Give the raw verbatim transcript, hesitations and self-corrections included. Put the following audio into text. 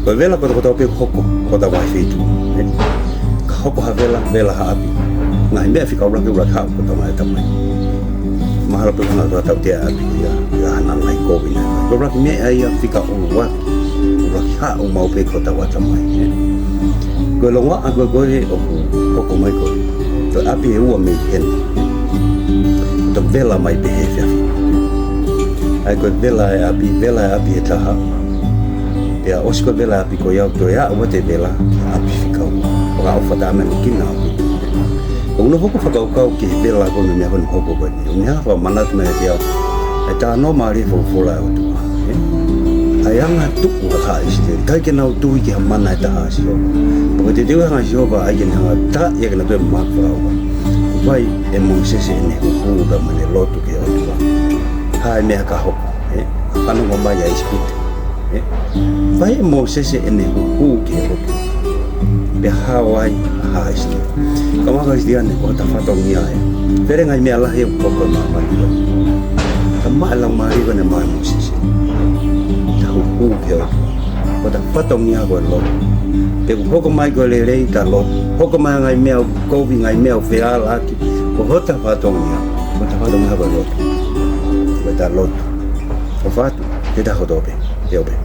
Ko e vela kotoa kotoa pē hoko, ko hota vahe feituʻu, ē? Ka hoko ha vela, vela ha ʻapi. Ngaahi meʻa fika ʻuluaki, ʻuluaki haʻu ko hota ngaahi ʻatamai. Mahalo pē ko e hanga ʻo tautea ʻapi ia, ia hana ngaahi kovi na. Ko e ʻuluaki meʻa ia fika ʻuluaki, ʻuluaki haʻu maʻu pē ko hota ʻatamai, ē? Ko e longoaʻa ko ē ʻoku hoko mai ko ē, ko e ʻapi ʻe ua mei heni. Ko hota vela mai pē he efiafi. ʻA ia ko e vela e ʻapi, vela e ʻapi ʻe taha. Pea ʻosi ko e vela ʻapi ko ia, toe aʻu atu e vela ʻapi fika ua. Fakaʻofa taʻeʻamanekina ʻaupito. ʻOku ou nofo ʻo fakakaukau ki he vela ko eni, meʻa ko eni hoko ko eni. ʻOku ou hanga ʻo fakamanatu mai kiate au e talanoa mālie e folofola ʻa e ʻOtua, ē? ʻA e anga tuʻu ʻa haʻa ʻIsileli. ʻIkai ke nau tui ki he mana ʻe taha ʻa Sihova. Pea ko e teuteu ʻa e anga ʻa Sihova, ʻai ke ne hanga ʻo taaʻi ʻa kinautolu ʻe Mōsese. Fai ʻe Mōsese ʻene huhu pea mo ʻene lotu ki he ʻOtua. Hā e meʻa ka hoko, ē? Fanongo mai ʻa ʻIsipite, ē? Fai ʻe Mōsese ʻene huhu ki he ʻOtua. Pea hao ai ʻa haʻa ʻIsileli. Kaungā Kalisitiane, ko hota fatongia ē. Fele ngaahi meʻa lahi ʻoku hoko ʻi māmani. Ka maʻu e laumālie ko eni ʻa Mōsese. Hota huhu ki he ʻOtua. Ko hota fatongia ko e lotu. Pea ʻoku hoko mai ko e lelei, ta lotu. Hoko mai ngaahi meʻa ʻoku kovi, ngaahi meʻa ʻoku fealaʻaki. Ko hota fatongia, ko hota fatongia ko e lotu. Ko ʻeta lotu. ʻOfa atu, ke ta hoko atu pē, ʻio pē.